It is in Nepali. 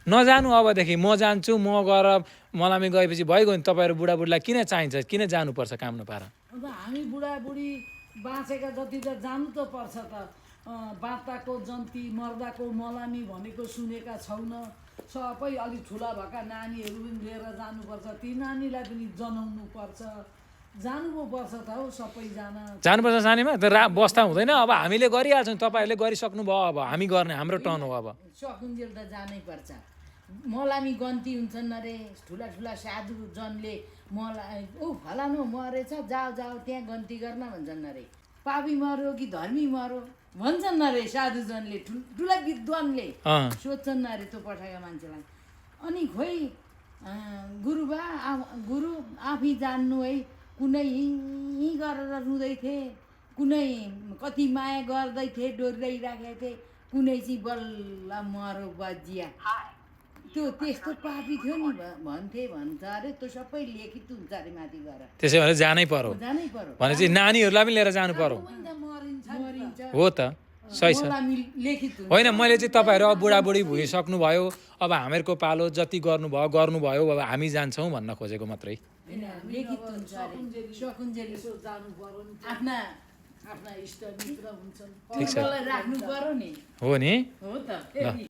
नजानु अबदेखि म जान्छु म गएर मलामी गएपछि भइगयो नि तपाईँहरू बुढाबुढीलाई किन चाहिन्छ किन जानुपर्छ काम नपाएर अब हामी बुढाबुढी बाँचेका जति त जानु त पर्छ त बाँच्दाको जन्ती मर्दाको मलामी भनेको सुनेका छैन सबै अलिक ठुला भएका नानीहरू पनि लिएर जानुपर्छ ती नानीलाई पनि जनाउनु पर्छ जानु पो पर्छ त हौ सबैजना जानुपर्छ सानीमा त बस्दा हुँदैन अब हामीले गरिहाल्छौँ तपाईँहरूले गरिसक्नु भयो अब हामी गर्ने हाम्रो टर्न हो अब सकुन्जेल त जानै पर्छ मलामी गन्ती हुन्छन् अरे ठुला ठुला साधु जनले मलाई फलानु मरेछ जाऊ जाऊ त्यहाँ गन्ती गर्न भन्छन् अरे पापी मर्यो कि धर्मी मर्यो भन्छन् अरे साधुजनले ठुला विद्वानले सोध्छन् अरे त्यो पठाएका मान्छेलाई अनि खोइ गुरुबा गुरु आफै जान्नु है कुनै यहीँ गरेर रुँदै थिए कुनै कति माया गर्दै थिए डोरिराखेको थिए कुनै चाहिँ बल्ल मरो बजिया त्यो त्यस्तो पापी थियो नि भन्छ अरे त्यो सबै लिखित हुन्छ अरे माथि गएर त्यसै भने जानै पर्यो भनेपछि नानीहरूलाई पनि लिएर जानु पर्यो हो त सही छ होइन मैले चाहिँ तपाईँहरू अब बुढाबुढी भइसक्नुभयो अब हामीहरूको पालो जति गर्नुभयो अब हामी जान्छौँ भन्न खोजेको मात्रै लिखित हुन्छ आफ्ना इष्ट मित्र हुन्छन् राख्नु पर्यो नि हो नि हो त